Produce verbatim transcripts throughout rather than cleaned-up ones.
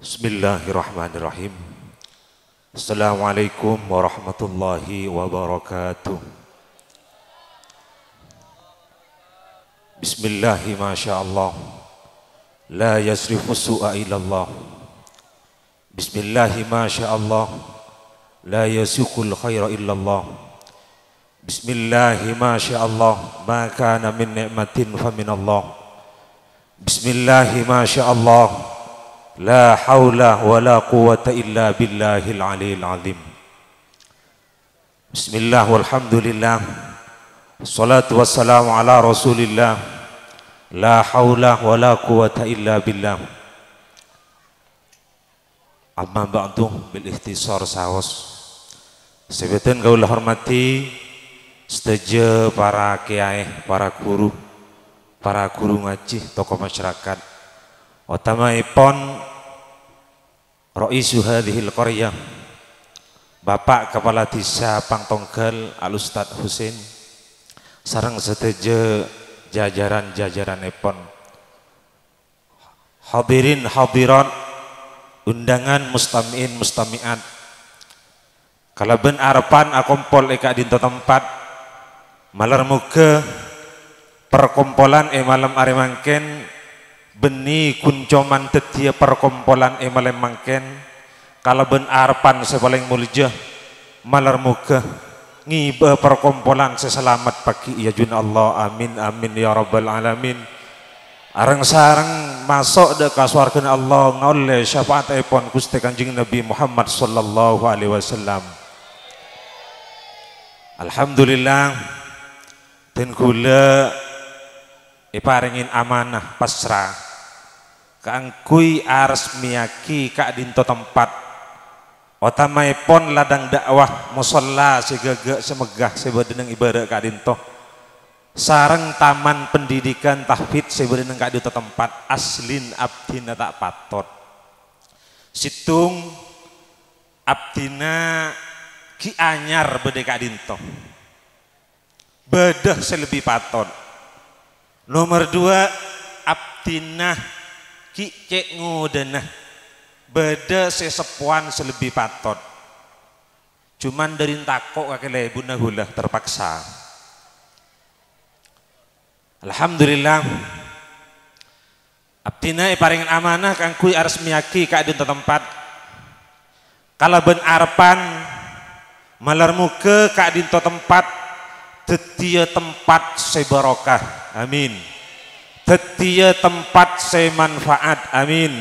Bismillahirrahmanirrahim. Assalamualaikum warahmatullahi wabarakatuh. Bismillahi masyaallah. La yasrifu su'a illallah. Bismillahi masyaallah. La yasuqul khaira illallah. Bismillahi masyaallah. Ma kana min ni'matin faminallah. Bismillahi masyaallah. La haula wa la quwwata illa billahil aliyil azim. Bismillah walhamdulillah. Wassalatu wassalamu ala rasulillah. La haula wa la quwwata illa billah. Amma ba'du, bil ikhtisar saos. Sè bhâdhân kaulâ hormadhi, sadhâjâ para kèyaè, para ghuru, para ghuru ngajhi, tokoh masyarakat, otamaèpon Raisu hadhil qaryah, Bapak Kepala Desa Pangtonggal Al Ustadz Husin, sareng sadhâjâ jajaran-jajaranèpon. Hadirin hadirat, undangan mustami'in mustami'at, kalabân arepan akompol è ka'dinto tempat, malar moghâ parkompolan è malem arè mangkèn bânnè ghun coma dhâddhiyâ parkompolan è malem mangkèn, kalabân arepan sè palèng molja, malar moghâ ngibâ'â parkompolan sè salamet paghi' è ajunanna Allah. Amin, amin, ya rabbal alamin. Areng-sareng maso' dâ' ka sowarghâna Allah ngaollè syafa'atèpon Ghustè Kanjeng Nabi Muhammad sallallahu alaihi wasallam. Alhamdulillah, dân kaulâ èparèngè amanah pasra kaangghuy aresmèyaghi ka'dinto tempat, otamaèpon ladhâng da'wah, mosolla sè ghâghâ' sè megghâ sè bâdâ neng è bârâ' ka'dinto, sareng taman pendidikan tahfidz sè bâdâ neng ka'dinto tempat. Aslin abdhina ta' patot. Sèttong, abdhina ghi' anyar bâdâ è ka'dinto. Bâdâ sè lebbi patot. Nomer dua, abdhina ghi' cè' ngodâna. Bâdâ sè seppowan sè lebbi patot. Cuman dâri tako' ka kalèbunna ghulâ terpaksa. Alhamdulillah. Abdhina èparèngè amanah kaangghuy aresmèyaghi ka'dinto tempat. Kalabân arepan, malar moghâ ka'dinto tempat dhâddhiyâ tempat sè barokah. Amin. Dhâddhiyâ tempat sè manfaat. Amin.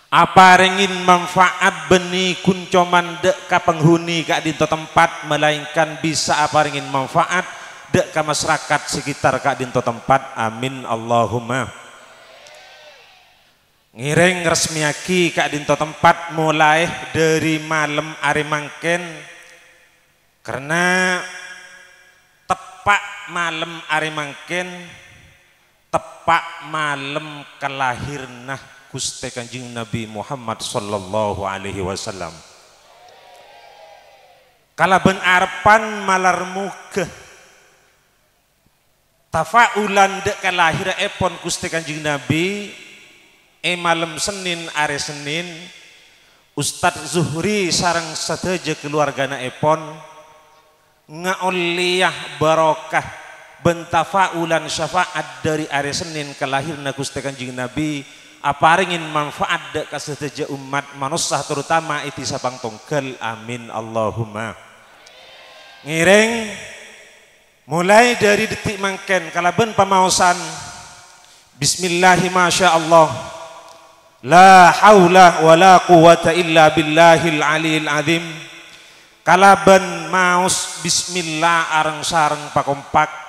Aparèngè manfaat bânnè ghun coma dâ' ka panghuni ka'dinto tempat, malaèngkan bisa aparèngè manfaat dâ' ka masyarakat sekitar ka'dinto tempat. Amin, Allahumma. Ngèrèng resmèyaghi ka'dinto tempat molaè dâri malem arè mangkèn, karna teppa' malem arè mangkèn, teppa' malem kalahiranna Ghustè Kanjeng Nabi Muhammad sallallahu alaihi wasallam. Kalabân arepan malar moghâ tafa'ulan dâ' kalahirraèpon Ghustè Kanjeng Nabi è malem Sennèn, arè Sennèn, Ustadz Zuhri sareng sadhâjâ kalowarganaèpon ngaollèya barokah bân tafa'ulan syafa'at dâri arè Sennèn kalahiranna Ghustè Kanjeng Nabi, aparèngè manfaat dâ' ka sadhâjâ ommat manossa, terutama è Dhisa Pangtonggal. Amin, Allahumma. Ngèrèng, molaè dâri dhâddhi mangkèn kalabân pamaosan, Bismillahi masyaallah. La haula wa la quwwata illa billahil aliyil azim. Kalabân maos bismillah areng-sareng pakompak,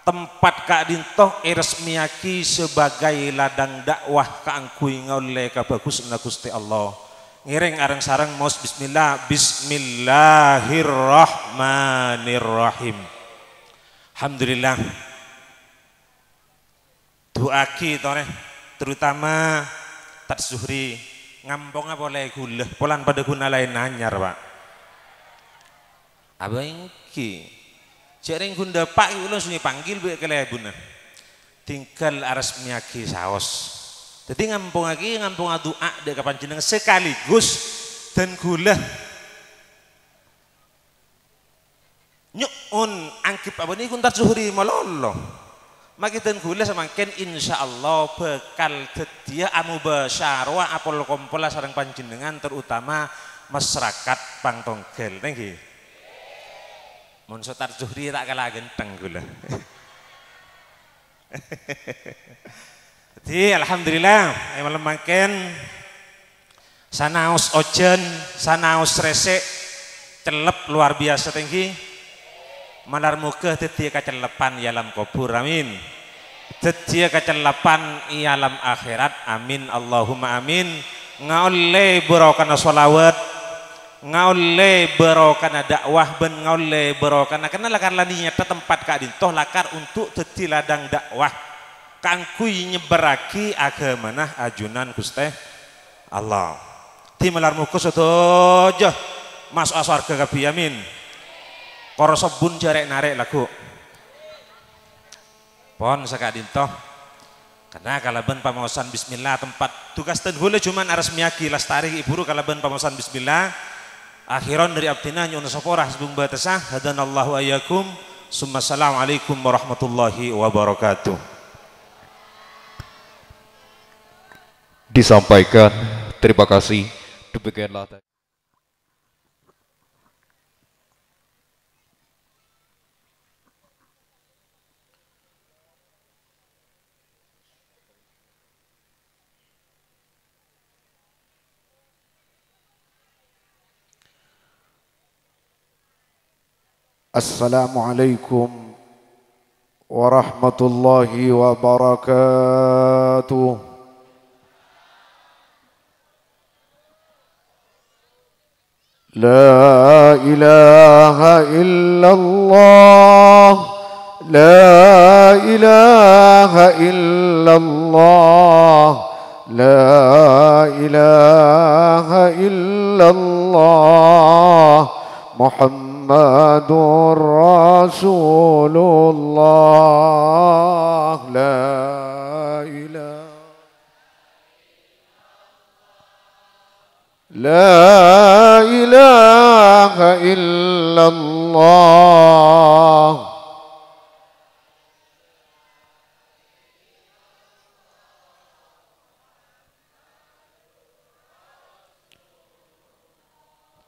tempat ka'dinto èresmèyaghi sabâgâi ladhâng da'wah kaangghuy ngaollè kabhâghusânna Ghustè Allah. Ngèrèng areng-sareng maos bismillah. Bismillahirrahmanirrahim. Alhamdulillah. Du'aaghi torè, terutama Tad Zuhri, ngampongnga polè ghulâ, polana padâ ghun laèn anyar, Pak. Apa ènggi? Jhâ' rèng ghun dâpa' ghi' ulun sè èpanggil bi' kalèbunna. Tinggal aresmèyaghi saos. Dhâddhi ngampongngaghi, ngamponga du'a dâ' ka panjhennengngan sekaligus dân ghulâ nyo'on anggep apa nèko èntar Zuhri malolo. Makè dân ghulâ samangkèn insyaallah bhâkal dhâddhiyâ amubasyarah apol-kompolla sareng panjhennengngan, terutama masyarakat Pangtonggal, ngghi. Mon Sotar Zuhri ta' kala ghântheng ghulâ. Dhâddhi, alhamdulillah, è malem mangkèn sanaos ojhân, sanaos rèsè', cellep luar biasa tèngghi. Malar moghâ dhâddhiyâ kacellepan è alam kobhur, amin. Dhâddhiyâ kacellepan è alam akhèrat, amin, Allahumma amin. Ngaollè barokana shalawat, ngaollè barokana da'wah bân ngaollè barokana, karna lakar la niyatta tempat ka'dinto lakar untuk dhâddhi ladhâng da'wah kaangghuy nyebbarraghi aghâmana ajunan Ghustè Allah. Dhâddhi malar moghâ sadhâjâ maso'a sowarghâ kabbhi, amin. Kor sobbhun jhâ' rè'-narè' lagghu'. Pon saka'dinto. Karna kalabân pamaosan bismillah tempat tugas dân ghulâ juman aresmèyaghi lastarè ghi' bhuru kalabân pamaosan bismillah. Akhiran dâri abdhina nyo'on sapora sabellunna bâtessa. Hadanallahu wa iyyakum. Summa assalamualaikum warahmatullahi wabarakatuh. Disampaikan. Terima kasih. Demikianlah. Assalamualaikum warahmatullahi wabarakatuh. لا إله إلا الله، لا إله إلا الله، لا إله إلا الله، محمد رسول الله، لا إله لا إله إلا الله.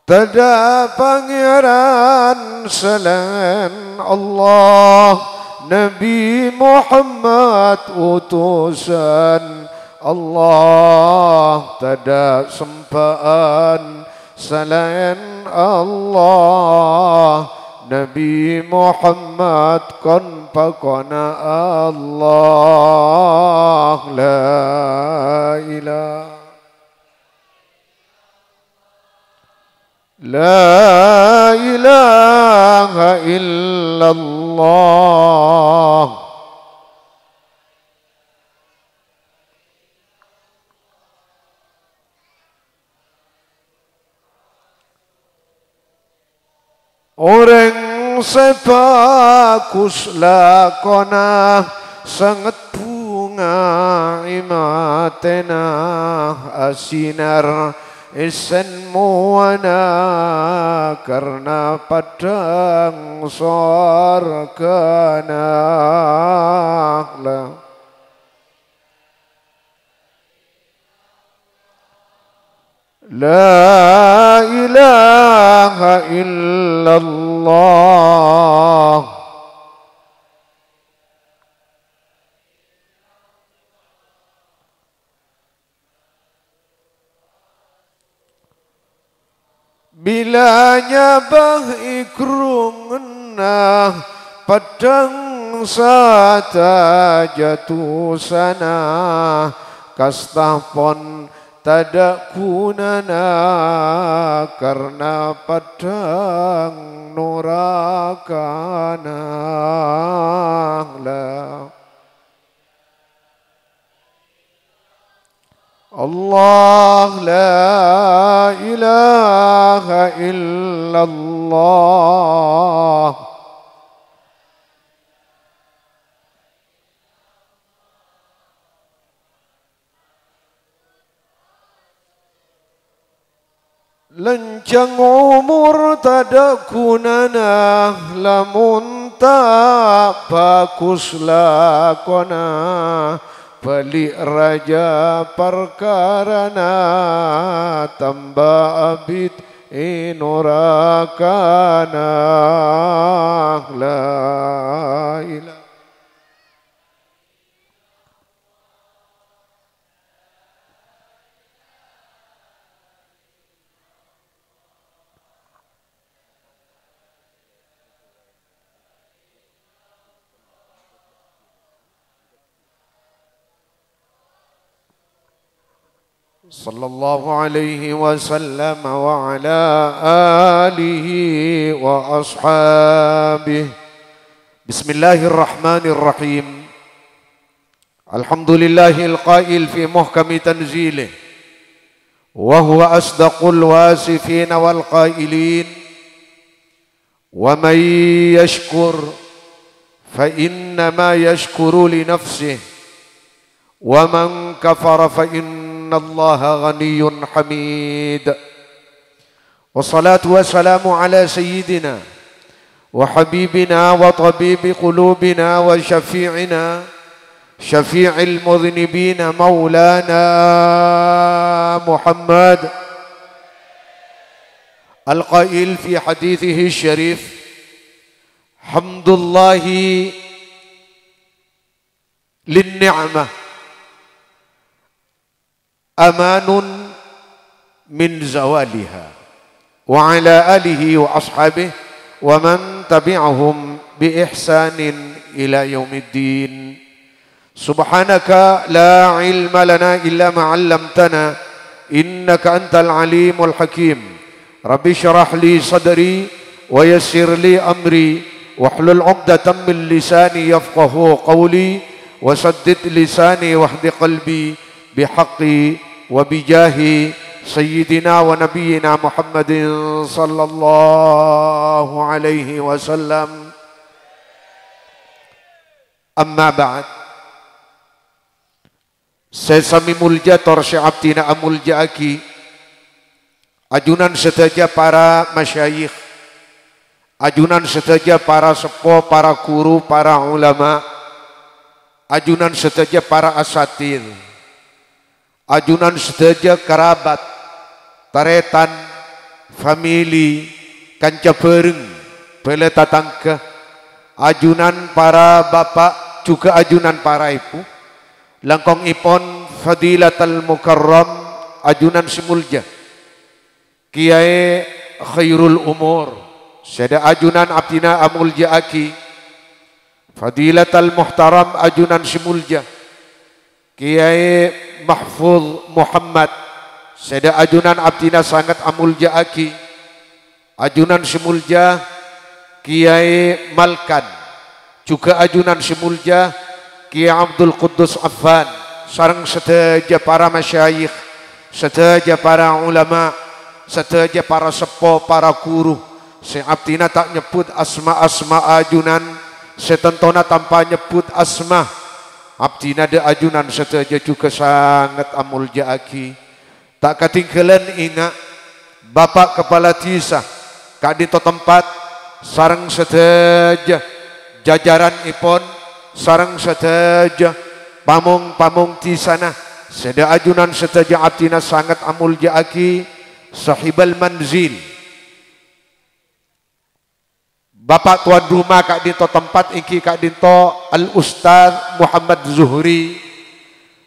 Tadâ' pangèran salaèn Allah, Nabi Muhammad utusan Allah, tadâ' sembhâ'ân salaèn Allah, Nabi Muhammad kon-pakonna Allah, la ilaha لا إله إلا الله. Orèng sè bhâghus lakona, sanget bhunga è matèna, asinar èssèn mowana, karna paddhâng sowarghâna. La لا إله إلا الله. Bilâ nyabâ è grungenna, paddhâng sadhâjâ dhusana, kasta pon tadâ' ghunana, karna paddhâng norakana. La Allah, la ilaha illallah. Lanjhâng omor tadâ' ghunana, lamon ta' bhâghus lakona. Bâli' rajâ parkarana, tamba abit è norakana. La ilaha صلى الله عليه وسلم وعلى آله وأصحابه. بسم الله الرحمن الرحيم. الحمد لله القائل في محكم تنزيله، وهو أصدق الواصفين والقائلين: ومن يشكر فإنما يشكر لنفسه، ومن كفر فإن الله غني حميد. والصلاة والسلام على سيدنا وحبيبنا وطبيب قلوبنا وشفيعنا، شفيع المذنبين، مولانا محمد، القائل في حديثه الشريف: حمد الله للنعمة أمان من زوالها، وعلى آله وأصحابه ومن تبعهم بإحسان إلى يوم الدين. سبحانك لا علم لنا إلا ما علمتنا إنك أنت العليم الحكيم. رب اشرح لي صدري ويسر لي أمري واحلل عقدة من لساني يفقهوا قولي وسدد لساني واهد قلبي بحق وبجاه سيدنا ونبينا محمد صلى الله عليه وسلم. أما بعد. Sè samè molja tor sè abdhina amolja'aghi, ajunan sadhâjâ para masyayikh, ajunan sadhâjâ para seppo, para ghuru, para ulama, ajunan sadhâjâ para asatidz, ajunan sadhâjâ karabat, tarètan, famili, kanca bhâreng, bhâlâ tatangghâ, ajunan para bapa', jhughân ajunan para èbhu, langkongèpon Fadilatal Mukarram, ajunan sè molja, Kèyaè Khairul Umur, sè dhâ' ajunan abdhina amolja'aghi, Fadilatal Muhtaram, ajunan sè molja, Kèyaè Mahfuz Muhammad, sè dhâ' ajunan abdhina sanget amolja'aghi, ajunan sè molja, Kèyaè Malkan, jhughân ajunan sè molja, Kèyaè Abdul Quddus Affan, sareng sadhâjâ para masyayikh, sadhâjâ para ulama, sadhâjâ para seppo, para ghuru, sè abdhina ta' nyebbhut asma-asma ajunan, sè tantona tanpa nyebbhut asma, abdhina dhâ' ajunan sadhâjâ jhughân sanget amolja'aghi. Ta' katèngghâlân, enga', Bapa' Kapala Dhisa ka'dinto tempat sareng sadhâjâ jajaranèpon, sareng sadhâjâ pamong-pamong dhisana, sè dhâ' ajunan sadhâjâ abdhina sanget amolja'aghi, Sahibal Manzil. Bapa' towan roma ka'dinto tempat èngghi ka'dinto Al-Ustadz Muhammad Zuhri,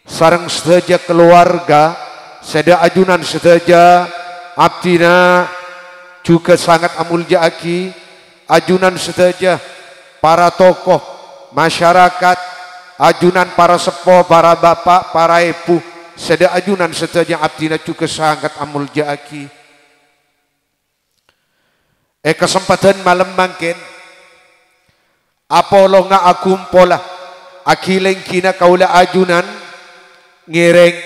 sareng sadhâjâ kalowarga, sè dhâ' ajunan sadhâjâ abdhina jhughân sanget amolja'aghi, ajunan sadhâjâ para tokoh masyarakat, ajunan para seppo, para bapa', para èbhu, sè dhâ' ajunan sadhâjâ abdhina jhughân sanget amolja'aghi. È kasempadhân malem mangkèn, apolonga akompola, aghi-lèngghina kaulâ ajunan ngèrèng,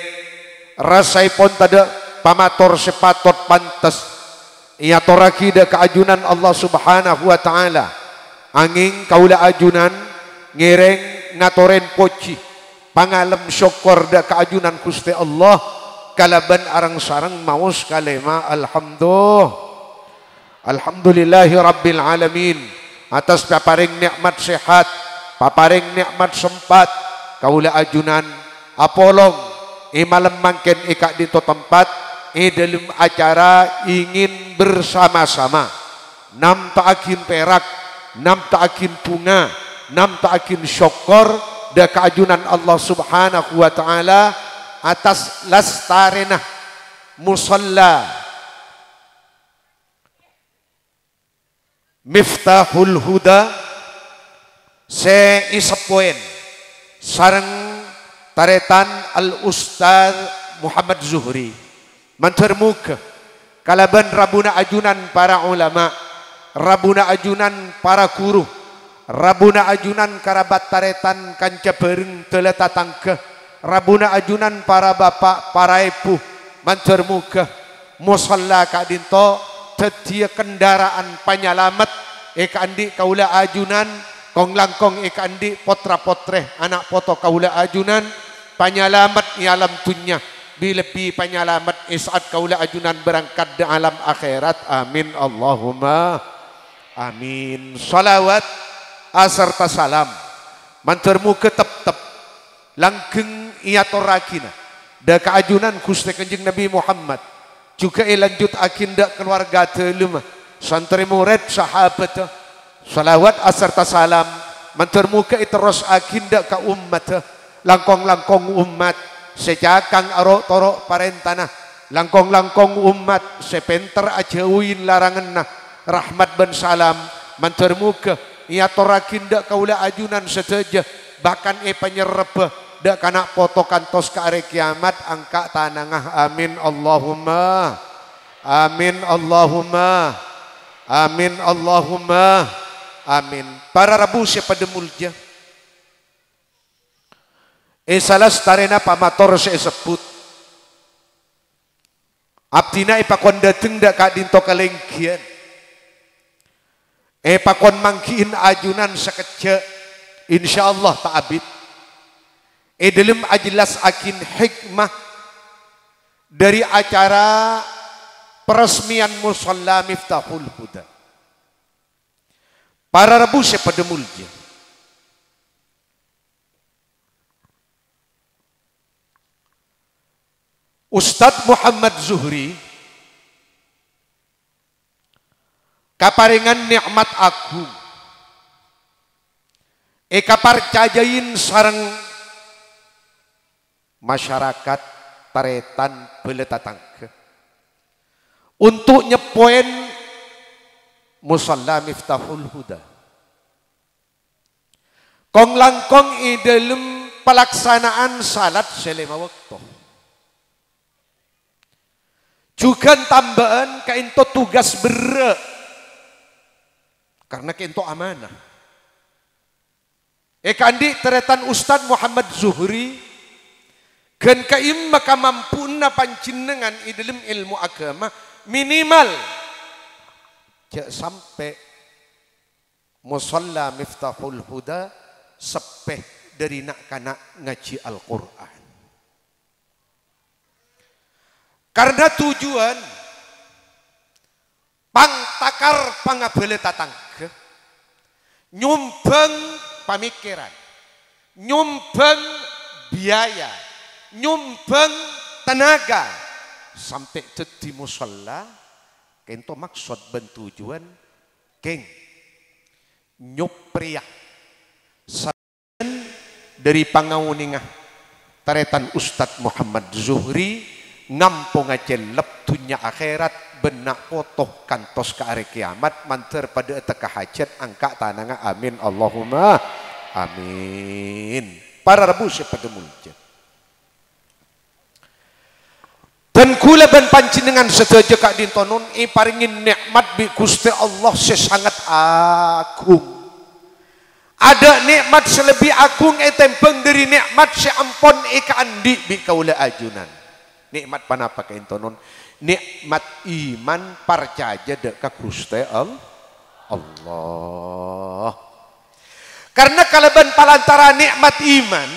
rasaèpon tadhâ' pamator sè patot pantes èyatorraghi dhâ' ka ajunan Allah Subhanahu wa Ta'ala. Angèng kaulâ ajunan ngèrèng ngatorè pojhi, pangalem sokkor dhâ' ka ajunan Ghustè Allah, kalabân areng-sareng maos kalèma alhamdu-, alhamdulillahi rabbil alamin, atas paparèng nè'mat sehat, paparèng nè'mat sempat, kaulâ ajunan apolong è malem mangkèn è ka'dinto tempat, è dâlem acara ingin bersama-sama. Namta'aghin perak, namta'aghin bhunga, namta'aghin sokkor dâ' ka ajunan Allah Subhanahu wa Ta'ala atas lastarèna musalla Miftahul Huda sè èseppowèn sareng tarètan Al Ustaz Muhammad Zuhri. Mandhâr moghâ kalabân rabbuna ajunan para ulama, rabbuna ajunan para ghuru, rabbuna ajunan karabat tarètan kanca bhâreng dâlâ tatangghâ, rabbuna ajunan para bapa', para èbhu, mandhâr moghâ mosalla ka'dinto dhâddhiyâ kendaraan panyalamet è kaandi' kaulâ ajunan, kong-langkong è kaandi' potra-potrè, ana' poto kaulâ ajunan, panyalamet è alam dhunnya, bi-, lebbi panyalamet è sa'at kaulâ ajunan berangkat dâ' alam akhèrat. Amin, Allahumma amin. Shalawat asarta salam mandhâr moghâ teptep langgeng èatorraghina dâ' ka ajunan Ghustè Kanjeng Nabi Muhammad, jhughân èlanjhuttaghi dâ' kalowarga dâlemma, santrè morèd, sahabâddhâ. Shalawat asarta salam mandhâr moghâ èterrossaghi dâ' ka ommaddhâ, langkong-langkong ommat sè cakang aro'-toro' parèntana, langkong-langkong ommat sè pènter ajhâuwi laranganna. Rahmat bân salam mandhâr moghâ èatorraghi dâ' kaulâ ajunan sadhâjâ, bahkan èpanyerrebbhâ dâ' ka ana' poto kantos ka arè kèyamat angka' tanangnga. Amin, Allahumma amin, Allahumma amin, Allahumma amin. Para rabu sè padâ molja, è salastarèna pamator sè èsebbhut, abdhina èpakon dâteng dâ' ka'dinto kalènggiyân. Èpakon mangghi'in ajunan sakejjhâ', insyaallah ta' abit. È dâlem ajellassaghi hikmah dâri acara peresmiyan Musalla Miftahul Huda. Para rabu sè padâ molja. Ustadz Muhammad Zuhri kaparèngan nè'mat aghung, èkaparcajâi sareng masyarakat tarètan bhâlâ tatangghâ untuk nyeppowèn Musalla Miftahul Huda. Kong-langkong è dâlem palaksana'an salat sè lèma bâkto. Jhughân tambâ'ân kaènto tugas berrâ', karna kaènto amanah. È kaandi' tarètan Ustadz Muhammad Zuhri, ghân ka'imma kamampuanna panjhennengngan è dâlem èlmo aghâma, minimal jhâ' sampè' Musalla Miftahul Huda seppè dâri na'-kana' ngajhi Al-Qur'an. Karna tujuan pangtakar pangabhâlâ tatangghâ, nyombhâng pamèkkèran, nyombhâng biaya, nyombhâng tenaga, sampè' dhâddhi musalla, kaènto maksod bân tujuan, kèng, nyoprèya dâri pangaonèngnga tarètan Ustadz Muhammad Zuhri, ngamponga cellep dhunnya akhèrat bân na' poto kantos ka arè kèyamat, mandhâr padâ ètekka hajhât angka' tanangnga. Amin, Allahumma amin. Para rabu sè padâ molja. Dhân kaulâ bân panjhennengngan sadhâjâ ka'dinto non èparèngè nè'mat bi' Ghustè Allah sè sanget aghung. Adâ' nè'mat sè lebbi aghung ètèmbhâng dâri nè'mat sè ampon èkaandi' bi' kaulâ ajunan. Nè'mat ponapa ka'dinto non? Nè'mat iman parcajâ dâ' ka Ghustè Al-, Allah. Karna kalabân palantaran nè'mat iman,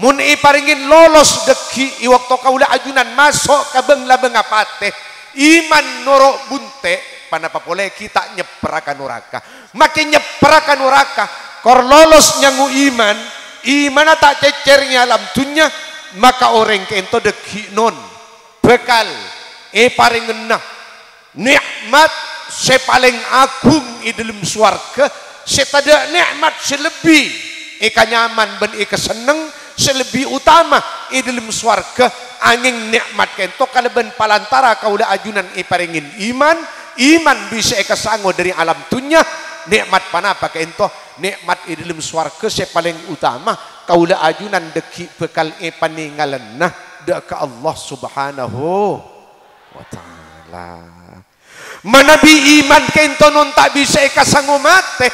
Mon èparèngè lolos dhâggi' è bâkto kaulâ ajunan maso' ka bâng-labângnga patè, iman noro' bunte', ponapa polè ghi' ta' nyèpperra ka noraka. Makè nyèpperra ka noraka, kor lolos nyango iman, imanna ta' cècèr è alam dhunnya, maka orèng ka'ènto dhâggi' non bhâkal èparèngana nè'mat sè palèng agung è dhâlem sowarghâ, sè tadâ' nè'mat sè lebbi èkanyaman bân èkasenneng, sè lebbi otama è dhâlem sowarghâ, angèng nè'mat ka'ènto kalabân palantara kaulâ ajunan èparèngè iman, iman bisa èkasango dhâri alam dhunnya, nè'mat ponapa ka'ènto? Nè'mat è dhâlem sowarghâ sè palèng otama, kaulâ ajunan dhâggi' bhâkal èpanèngalana dhâ' ka Allah Subhanahu wa Ta'ala. Manabi iman ka'ènto non ta' bisa èkasango matè,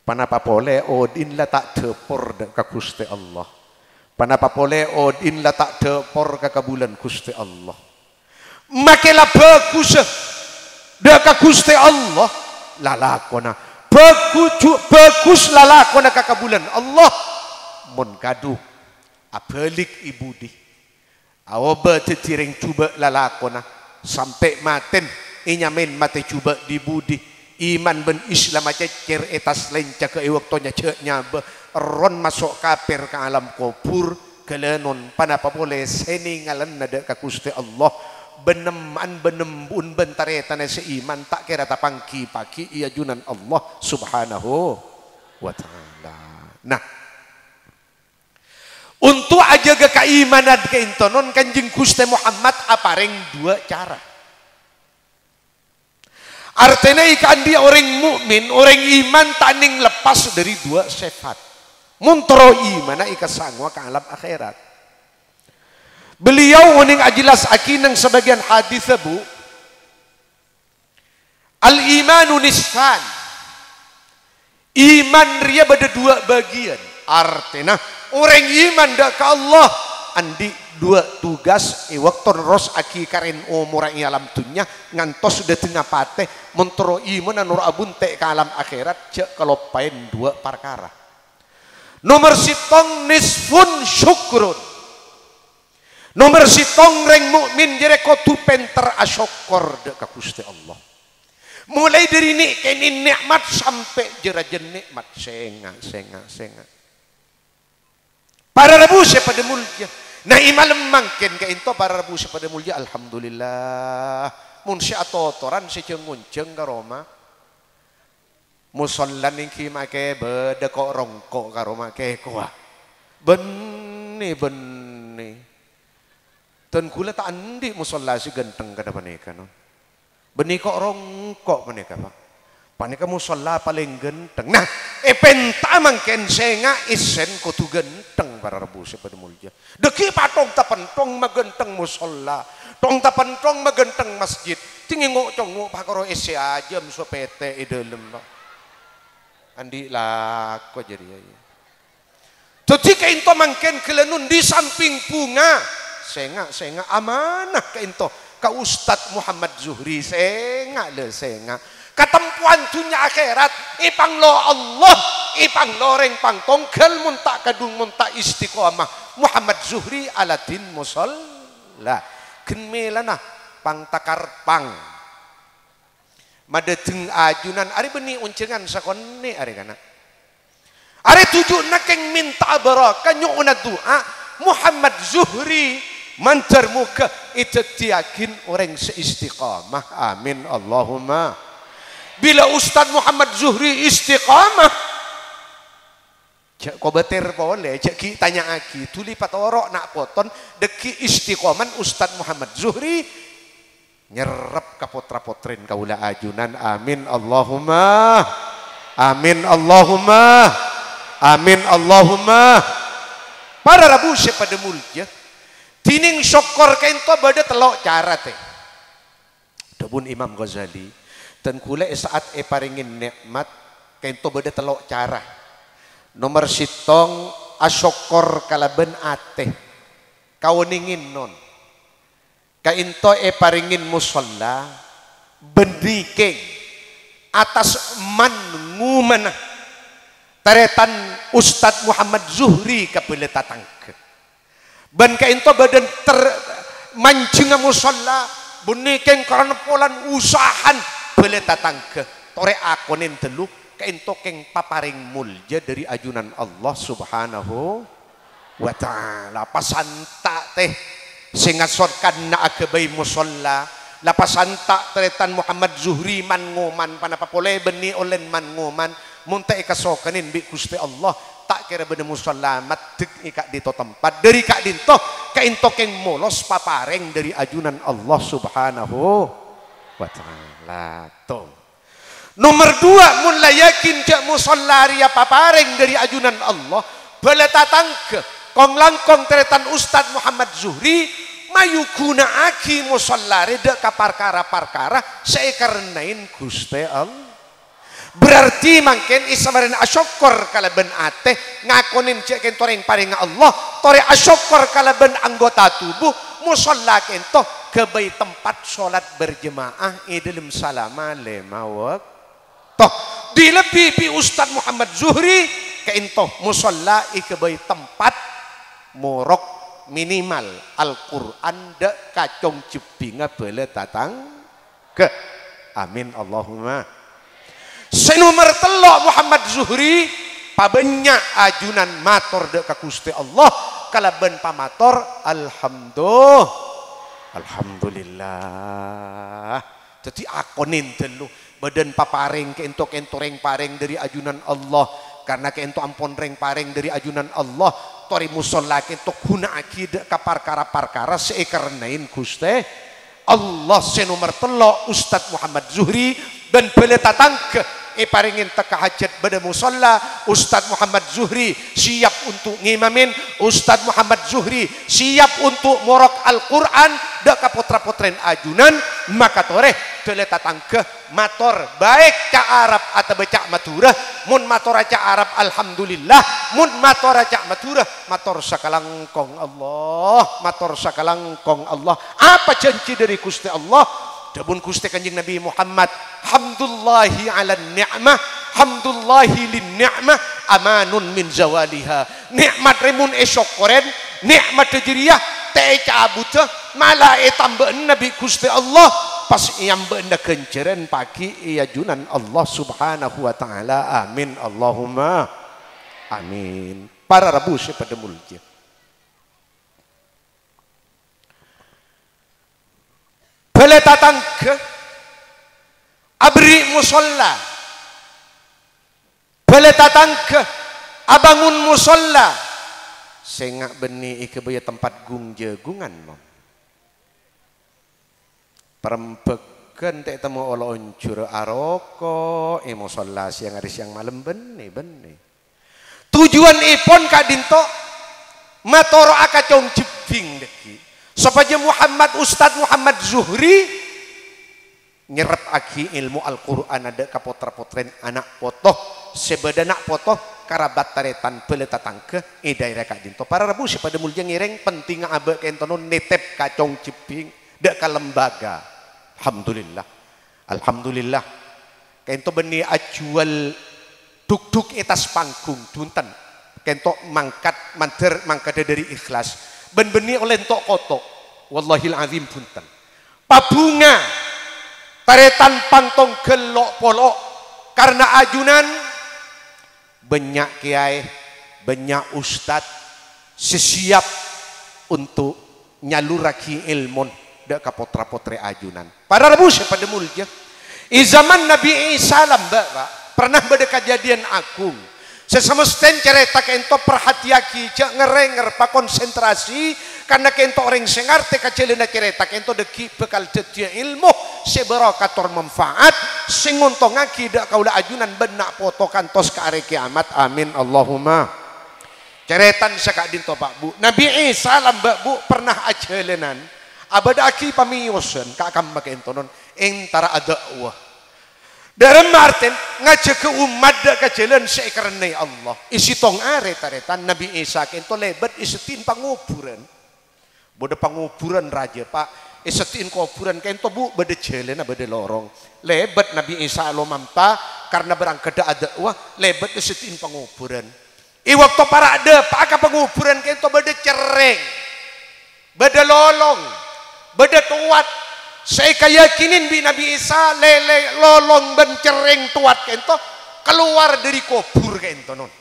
ponapa polè odi'na la ta' dhâpor dhâ' ka Ghustè Allah? Ponapa polè odi'na la ta' dhâpor ka kabulâna Ghustè Allah? Makè la bhâghus dhâ' ka Ghustè Allah lalakonna. Bhâghus, bhâghus lalakonna ka kabulâna Allah. Mon kadhu abâlik è budi, aobâ dhâddhi rèng jhubâ' lalakonna, sampè' matèn ènyamaè matè jhubâ' è budi. Iman bân Islamma cècèr è attas lèncagghâ è bâkto nyajhâ' nyabâ, ron maso' kapèr ka alam kobhur, ghâlânon ponapa polè sè nèngalana dhâ' ka Ghustè Allah. Bânemman bânembu'un bân tarètanna sè iman ta' kèra tapanggi-paggi è ajunan Allah Subhanahu wa Ta'ala. Nah, untuk ajâgâ kaimanan ka'ènto non Kanjeng Ghustè Muhammad aparèng duwâ' cara. Artèna èkaandi' orèng mu'min, orèng iman ta' nèng leppas dhâri duwâ' sèfat. Mon terro imanna èkasangowa ka alam akhèrat. Beliau onèng ajellassaghi neng sabâgiyân hadis, Bu. Al-imanu nisfan. Iman rèya bâdâ duwâ' bâgiyân. Artèna, orèng iman dhâ' ka Allah andi' duwâ' tugas è bâkto nerrossaghi karèn omorra è alam dhunnya ngantos dhâtengnga patè, mon terro imanna noro' abunte' ka alam akhèrat, jhâ' kaloppaèn duwâ' parkara. Nomer sèttong, nisfun syukrun. Nomer sèttong, rèng mu'min jârèya kodhu pènter asokkor dhâ' ka Ghustè Allah. Molaè dhâri nè'-kènè' nè'mat sampè' jâ-rajâ nè'mat. Sènga', sènga', sènga'. Para rabu sè padâ molja. Nah, è malem mangkèn ka'ènto, para rabu sè padâ molja, alhamdulillah. Mon sè atotoran sè jhâng-onjhâng ka roma. Mosolla nèngghi makè bâdâ ko'-rongko' ka roma kèkowa. Bânnè, bânnè. Dân ghulâ ta' andi' mosolla sè ghântheng kadhâ' panèka, non. Bânnè ko'-rongko' panèka, Pa'. Panèka mosolla palèng ghântheng. Nah, èpènta'a mangkèn sènga' èssèn kodhu ghântheng, para rabu sè padâ molja. Dhâggi' pathong-tapenthong maghântheng mosolla, thong-tapenthong maghântheng masjid. Dingèn ngo'-congo' pakoro èssè ajâm sopètè è dâlem, Pa'. Andi' lako jârèya, ya. Dhâddhi ka'ènto mangkèn ghellânon di samping bhunga. Sènga', sènga', amanah ka'ènto ka Ustadz Muhammad Zuhri, sènga', lè, sènga'. Katempowan dhunnya akhèrat, èpanglo Allah, èpanglo rèng pangtongghâl mon ta' kadhung, mon ta' istiqomah. Muhammad Zuhri Aladin Musalla. Ghân mèlana pang-takarpang. Madâteng ajunan arè bânnè onjhângan sakonè' arè kana'. Arè tuju'na kèng mènta'a barokah, nyo'ona du'a, Muhammad Zuhri mandhâr moghâ èdhâddhiyâghin orèng sè istiqomah. Amin, Allahumma. Bilâ Ustadz Muhammad Zuhri istiqomah, jhâ' kobâtèr polè, jhâ' ghi' tanya'aghi, dhuli patoro' na' poton, dhâggi' istiqomana Ustadz Muhammad Zuhri, nyerrep ka potra-potrèn kaulâ ajunan. Amin, Allahumma. Amin, Allahumma. Amin, Allahumma. Para rabu sè padâ molja, dhinèng sokkor ka'ènto bâdâ tello' cara, tè. Dhâbuna Imam Ghazali, dân ghulâ è sa'at èparèngè nè'mat, ka'ènto bâdâ tello' cara. Nomer sèttong, asokkor kalabân atè. Kaonèngè, non. Ka'ènto èparèngè mosolla, bânnè kèng attas man-ngomana. Tarètan Ustadz Muhammad Zuhri ka bâlâ tatangghâ. Bân ka'ènto bâdân ter-, manjhengnga mosolla, bânnè kèng karana polana usahan bâlâ tatangghâ. Torè akonèn ghâllu, ka'ènto kèng paparèng molja dhâri ajunan Allah Subhanahu wa Ta'ala. Pasanta' tè sè ngasorkanna aghâbây mosolla. La pasanta' tarètan Muhammad Zuhri man-ngoman, ponapa polè bânnè ollèna man-ngoman, mon ta' èkasokanè bi' Ghustè Allah, ta' kèra bâdâ mosolla maddhek è ka'dinto tempat. Dhâri ka'dinto, ka'ènto kèng molos paparèng dhâri ajunan Allah Subhanahu wa Ta'ala. To. Nomer duwâ', mon la yakin jhâ' mosolla rèya paparèng dhâri ajunan Allah, bâlâ tatangghâ, kong-langkong tarètan Ustadz Muhammad Zuhri, mayu ghuna'aghi mosolla rè dâ' ka parkara-parkara sè èkarènaè Ghustè Allah. Berarti mangkèn è sabârâna asokkor kalabân atè, ngakonè jhâ' kènto rèng-parèngnga Allah, torè asokkor kalabân anggota tubuh, mosolla kènto ghâbây tempat sholat berjemaah è dâlem salama lèma wak-, To, dilebbi bi' Ustadz Muhammad Zuhri, ka'ènto mosolla èghâbây tempat morok minimal Al-Qur'an dâ' ka cong-jebbhingnga bâlâ tatangghâ. Amin, Allahumma. Sè nomer tello' Muhammad Zuhri, pabânnya' ajunan mator dâ' ka Ghustè Allah kalabân pamator, "Alhamdu-, Alhamdulillah." Dhâddhi akonè ghâllu, bâdân paparèng ka'ènto-ka'ènto rèng-parèng dhâri ajunan Allah. Karna ka'ènto ampon rèng-parèng dhâri ajunan Allah, torè mosolla ka'ènto ghuna'aghi dâ' ka parkara-parkara sè èkarènaè Ghustè Allah. Sè nomer tello', Ustadz Muhammad Zuhri bân bâlâ tatangghâ èparèngè tekka hajhât bâdâ mosolla, Ustadz Muhammad Zuhri siap onto' ngimamè, Ustadz Muhammad Zuhri siap onto' morok Al-Qur'an dâ' ka potra-potrèna ajunan, maka torè bâlâ tatangghâ mator, baik ca' Arab atabâ ca' Madhurâ. Mon matora ca' Arab, alhamdulillah. Mon matora ca' Madhurâ, mator sakalangkong Allah, mator sakalangkong Allah. Apa janji dhâri Ghustè Allah? Dhâbuna Ghustè Kanjeng Nabi Muhammad, "Hamdullahi 'alan ni'mah, hamdullahi lin ni'mah, amanun min zawaliha." Nè'mat rè mon èsokkorè, nè'mat jârèya ta' ècabhuddhâ, mala ètambâ'âna bi' Ghustè Allah, pas èambâ'âna ghânjhârân paghi' è ajunan Allah Subhanahu wa Ta'ala. Amin, Allahumma amin. Para rabu sè padâ molja. Bâlâ tatangghâ aberri' mosolla. Bâlâ tatangghâ abângon mosolla. Sènga' bânnè èghâbâyâ tempat gung-jhâgungan, mon. Parembhâghân ta' ètemmo olo onjhur aroko' è mosolla sèyang arè sèyang malem bânnè, bânnè. Tojjhuwânnèpon ka'dinto matoro'a ka cong-jebbhing dhâggi', sopajâ Muhammad, Ustadz Muhammad Zuhri nyerreppaghi èlmo Al-Qur'an dâ' ka potra-potrèna ana' poto sè bâdâ ana' poto, karabat tarètan bâlâ tatangghâ è daèra ka'dinto. Para rabu sè padâ molja, ngèrèng pentingnga abâ' ka'ènto nètèp ka cong-jebbhing dâ' ka lembaga. Alhamdulillah. Alhamdulillah. Ka'ènto bânnè ajhuwâl dhuk-dhuk è attas panggung, dhunten. Ka'ènto mangkat, mandhâr mangkadhâ dhâri ikhlas. Bân bânnè ollè ènto' koto'. Wallahil azim, bhunten. Pabhunga, tarètan pangtong ghâllu polo', karna ajunan bânnya' kèyaè, bânnya' ustad sè siap onto' nyalurraghi èlmon dâ' ka potra-potrè ajunan. Para rabu sè padâ molja, è zaman Nabbhi Isa lambâ', Pa', pernah bâdâ kadhâddhiyân aghung. Sè samastèna carèta ka'ènto parhatèyaghi, jhâ' ngèr-ngèngèr, pakonsentrasi, karna ka'ènto orèng sè ngartè ka jhâlânna carèta ka'ènto dhâggi' bhâkal dhâddhiyâ èlmo sè barokah tor manfaat, sè ngontongngaghi dâ' kaulâ ajunan bân na' poto kantos ka arè kèyamat. Amin, Allahumma. Carètana saka'dinto, Pa', Bu'. Nabbhi Isa lambâ', Bu', pernah ajhâlânan, abâdâ'aghi pamèyosan, ka-, kamma ka'ènto non, èntara adâ'wa. Dâ'remma artèna ngajhâghâ ommat dâ' ka jhâlân sè èkarènnaè Allah. È sèttong arè, tarètan, Nabbhi Isa ka'ènto lèbât è seddhi'na pangobhurân. Bâdâ pangobhurân rajâ, Pa'. È seddhi'na kobhurân ka'ènto, Bu', bâdâ jhâlânna, bâdâ lorong. Lèbât Nabbhi Isa lomampa Karna bârâng ghâdhâ adâ'wa lèbât è sèdhi'in pangobhurân. È bâkto para' dâpa'a ka pangobhurân ka'dinto bâdâ cerrèng, bâdâ lolong, bâdâ towat. Sè èkayakinin bi' Nabbhi Isa, lèlè lolong bân cerrèng towat ka'dinto kalowar dâri kobhur ka'dinto, non.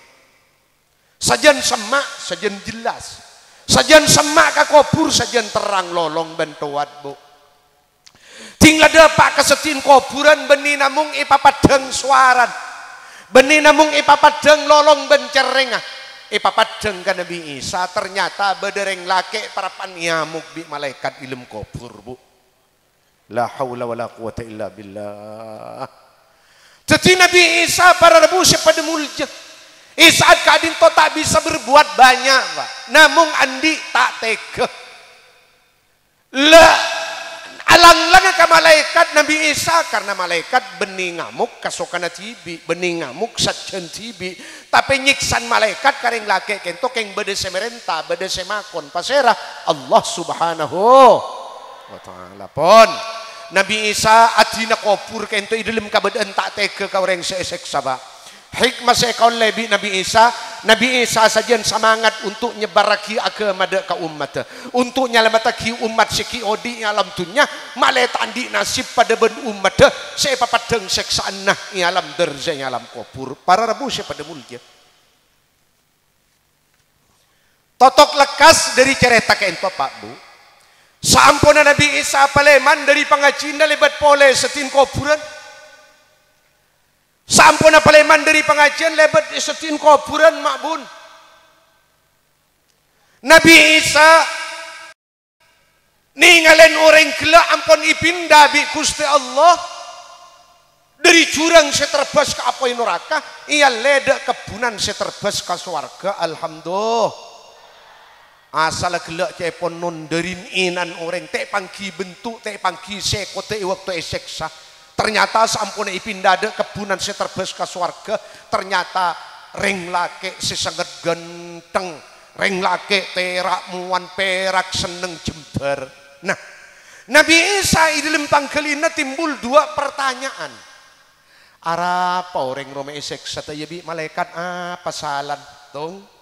Sajân semma', sajân jellas. Sajân semma' ka kobhur, sajân terrang lolong bân towat, Bu. Dhing la dâpa' ka sèdhi'in kobhurân bânnè namong èpapaddhâng sowaran. Bânnè namong èpapaddhâng lolong bân cerrèngnga. Èpapaddhâng ka Nabbhi Isa, ternyata bâdâ rèng lakè' parappa'na èamok bi' malaèkat è dâlem kobhur, Bu. La haula wala quwwata illa billah. Dhâddhi Nabbhi Isa, para rabu sè padâ molja, è sa'at ka'dinto ta' bisa berbuat bânnya', Pak. Namong andi' ta' tegghâ. La, alang-langnga ka malaèkat Nabbhi Isa, karna malaèkat bânnè ngamok kasokanna dhibi', bânnè ngamok sajân dhibi'. Tapè nyèksana malaèkat ka rèng lakè' ka'dinto kèng bâdâ sè marènta, bâdâ sè makon. Pasèra? Allah Subhanahu wa Ta'ala. Pon. Nabbhi Isa adina kobhur ka'dinto è dâlem kabâdâ'ân ta' tegghâ ka orèng sè èsèksa, Pak. Hikmah sè èkaollè bi' Nabbhi Isa, Nabbhi Isa sajân samangat untuk nyebbarraghi aghâma dâ' ka ommaddhâ, untuk nyalameddhâghi ommat sè ghi' odi' è alam dhunnya, malè ta' andi' nasib padâ bân ommaddhâ sè èpapaddhâng sèksa'anna è alam bârzah, è alam kobhur. Para rabu sè padâ molja. Totok lekkas dâri carèta ka'dinto, Pak, Bu. Saamponna Nabbhi Isa palèman dâri pangajiyânna lèbât polè sèdhi'in kobhurân. Saamponna palèman dâri pangajiyân lèbât è sèdhi'in kobhurân, Ma' Bun. Nabbhi Isa nèngalè orèng ghellâ' ampon èpinda bi' Ghustè Allah dâri jurang sè terbâs ka apoy naraka, èallè dâ' kebbhunan sè terbâs ka sowarghâ. Alhamdulillah. Asalla ghellâ' ca'èpon non dâri ènan orèng, ta' èpangghi bentuk, ta' èpangghi sè kodhu è bâkto èsèksa. Ternyata saamponna èpinda dâ' kebbhunan sè terbâs ka sowarghâ, ternyata rèng lakè' sè sanget ghântheng, rèng lakè' tèra' mowan pèrak senneng jembhâr. Nah, Nabbhi Isa è dâlem pangghâlina timbul duwâ' partanya'an. Arapa orèng rowa mè' èsèksa ta' iyâ bi' malaèkat? Apa salana, Tong?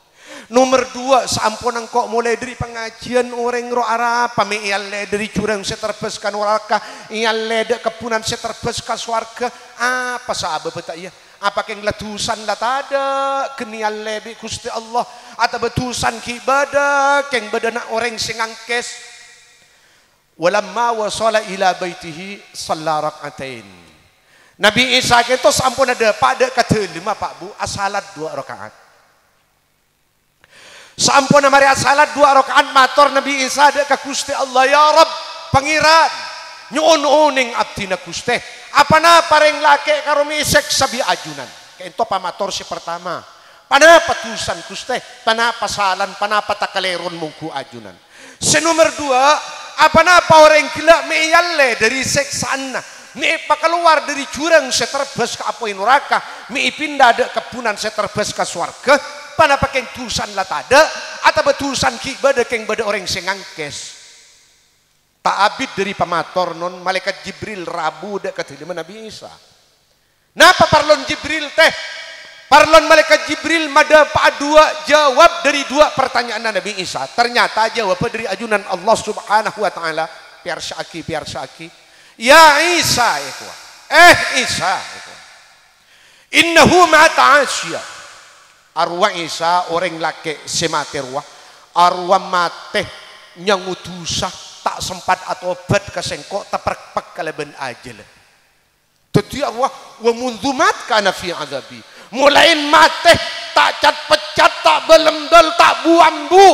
Nomer duwâ', saamponna engko' molaè dâri pangajiyân, orèng rowa arapa mè' èallè dâri jurang sè terbâs ka naraka, èallè dâ' kebbhunan sè terbâs ka sowarghâ? Apa sabâbbhâ ta' iyâ? Apa kèng la dhusana la tadâ' ghân èallè bi' Ghustè Allah? Atabâ dhusana ghi' bâdâ, kèng bâdâna orèng sè ngangkès? Walamma wasala ila baitihi shalla rak'atain. Nabbhi Isa ka'dinto saamponna dâpa' dâ' ka dâlemma, Pak, Bu, asalat duwâ' raka'at. Saamponna marè asalat duwâ' raka'at, mator Nabbhi Isa dâ' ka Ghustè Allah, "Ya Rabb, Pangèran, nyo'on onèng abdhina, Ghustè. Aponapa rèng lakè' karo mè' èsèksa bi' ajunan?" Ka'dinto pamator sè partama. "Ponapa dhusana, Ghustè? Ponapa salana? Ponapa takalèron mongghu ajunan?" Sè nomer duwâ', aponapa orèng ghellâ' mè' èallè dâri sèksa'anna, mè' èpakalowar dâri jurang sè terbâs ka apoy naraka, mè' èpinda dâ' kebbhunan sè terbâs ka sowarghâ? Ponapa kèng dhusana la tadâ', atabâ dhusana ghi' bâdâ, kèng bâdâ orèng sè ngangkès? Ta' abit dâri pamator, non, Malaèkat Jibril rabu dâ' ka dâlemma Nabbhi Isa. Napa parlona Jibril, tè? Parlona Malaèkat Jibril madâpa'a duwâ' jâwâb dâri duwâ' partanya'anna Nabbhi Isa. Ternyata jâwâbbhâ dâri ajunan Allah Subhanahu wa Ta'ala. Pèyarsa'aghi, pèyarsa'aghi. "Ya Isa," èkowa. "Eh, Isa," èkowa. "Innahu mata asya." Arowa Isa, orèng lakè' sè matè rowa, arowa matè nyango dhusa, ta' sempat atobhât ka Sèngko', taprekpek kalabân ajhâlâ. Dhâddhi arowa, "Wa mundzu mat kana fi adzabi." Molaè matè, ta' cat-peccat, ta' bâl-embâl, ta' bu-ambu.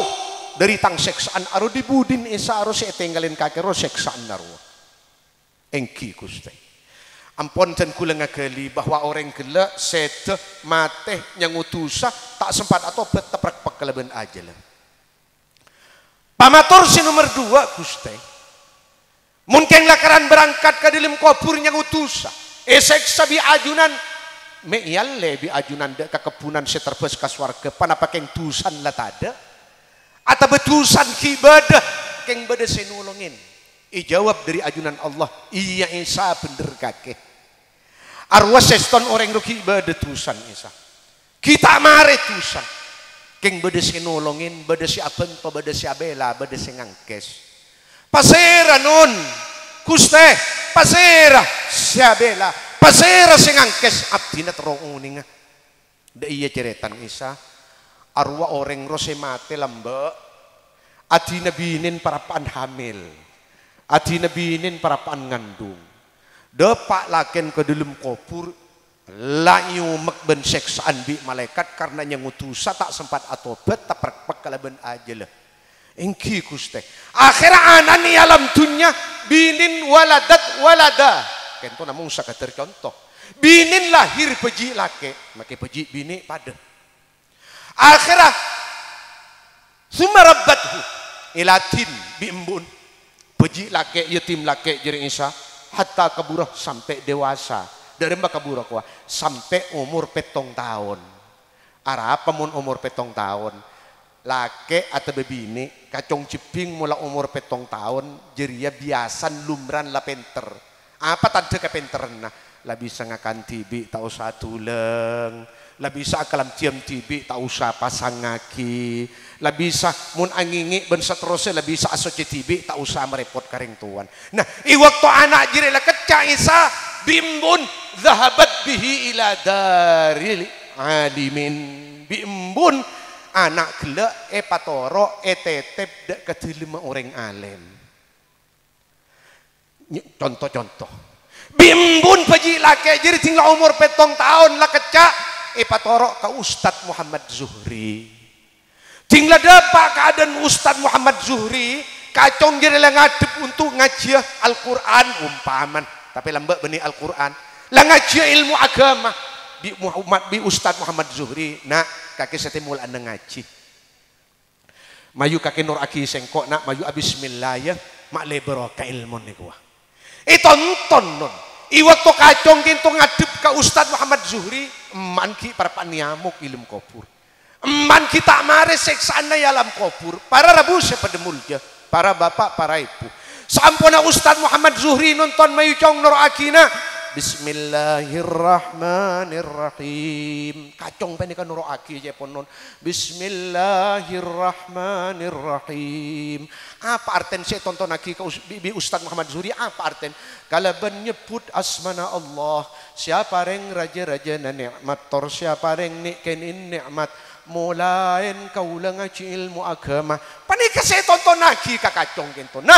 Dâri Tang sèksa'an, aro dhi-budhina Isa aro sè ètèngghâlè kakè ro sèksa'anna rowa. Èngghi, Ghustè. Ampon dân kaulâ ngaghâli bahwa orèng ghellâ' sèdhâ matè nyango dhusa, ta' sempat atobhât, taprekpek kalabân ajhâlâ. Pamator sè nomer duwâ', Ghustè. Mon kèng lakaran berangkat ka dâlem kobhur nyango dhusa, èsèksa bi' ajunan, mè' èallè bi' ajunan dâ' ka kebbhunan sè terbâs ka sowarghâ, ponapa kèng dhusana la tadâ'? Atabâ dhusana ghi' bâdâ, kèng bâdâ sè nolongè? Èjâwâb dâri ajunan Allah, "Iyâ, Isa, bhendher kakè." Arowa sèston orèng rowa ghi' bâdâ dusana, Isa. Ghi' ta' marè dusana. Kèng bâdâ sè nolongè, bâdâ sè abhânto, bâdâ sè abhilâ, bâdâ sè ngangkès. Pasèra, Non? Ghustè, pasèra sè abhilâ? Pasèra sè ngangkès? Abdhina terro onènga. Dâ' iyâ carètana Isa, arowa orèng rowa sè matè lambâ', adina binèna parappa'na hamil, adina binèna parappa'na ngandung. Dâpa' lakèna ka dâlem kobhur, la èomek bân sèksa'an bi' malaèkat karna nyango dusa, ta' sempat atobhât, taprèkpèk kalabân ajhâlla. Èngghi, Ghustè. Akhèrra ana'na è alam dhunnya, binèna waladat walada. Kènto namong sakadâr conto. Binèna lahir bhâji' lakè', makè bhâji' binè' padâ. Akhèrra, summa rabbathu, èladhin bi' embu'na. Bhâji' lakè', yatim lakè' jârèya Isa, hatta kabura, sampè' dewasa. Dâremma kabura kowa? Sampè' omor pèttong taon. Arapa mon omor pèttong taon? Lakè' atabâ binè', kacong jebbhing mola omor pèttong taon, jârèya biyasana lumrana la pènter. Apa tandhâ kapènterranna? La bisa ngakan dhibi', ta' osa adhulâng. La bisa akalamdiyâm dhibi', ta' osa pasangngaghi. La bisa, mon angèngè' bân saterrossa, la bisa asoccè dhibi', ta' osa marèpot ka rèng towana. Nah, è bâkto ana' jârèya la kècca' Isa, bi' embu'na, "Dzahabat bihi ila daril alimin." Bi' embu'na ana' ghellâ' èpatoro', ètètèp dâ' ka dâlemma orèng alèm. Ny-, conto-conto. Bi' embu'na bhâji' lakè' jârèya dhing la omor pèttong taon la kècca', èpatoro' ka Ustadz Muhammad Zuhri. Dhing la dâpa' ka adâ'na Ustadz Muhammad Zuhri, kacong jârèya la ngadhep onto' ngajhiyâ Al-Qur'an, ompamana, tapè lambâ' bânnè Al-Qur'an. La ngajhiyâ èlmo aghâma bi' Muhammad, bi' Ustadz Muhammad Zuhri, "Na', kakè satèya mola'ana ngajhi. Mayu kakè noro'aghi sèngko', Na', mayu abismillah, yâ, ma' lè bârokah èlmona kowa." Ètonton, Non. È bâkto kacong kènto ngadhep ka Ustadz Muhammad Zuhri, emma'na ghi' parappa'na nyamok è dâlem kobhur. Emma'na ghi' ta' marè sèksa'anna è alam kobhur. Para rabu sè padâ molja, para bapa', para èbhu. Saamponna Ustadz Muhammad Zuhri nonton, mayu cong noro'aghina. "Bismillahirrahmanirrahim." Kacong panèka noro'aghi, ca'èpon, Non. "Bismillahirrahmanirrahim." Apa artèna sè ètontonnaghi ka Us-, bi-, bi' Ustadz Muhammad Zuhri? Apa artèna? "Kalabân nyebbhut asmana Allah, sè aparèng rajâ-rajâna nè'mat, tor sè aparèng nè'-kènè'na nè'mat, molaèna kaulâ ngajhi èlmo aghâma." Panèka sè ètontonnaghi ka kacong kènto. Nah,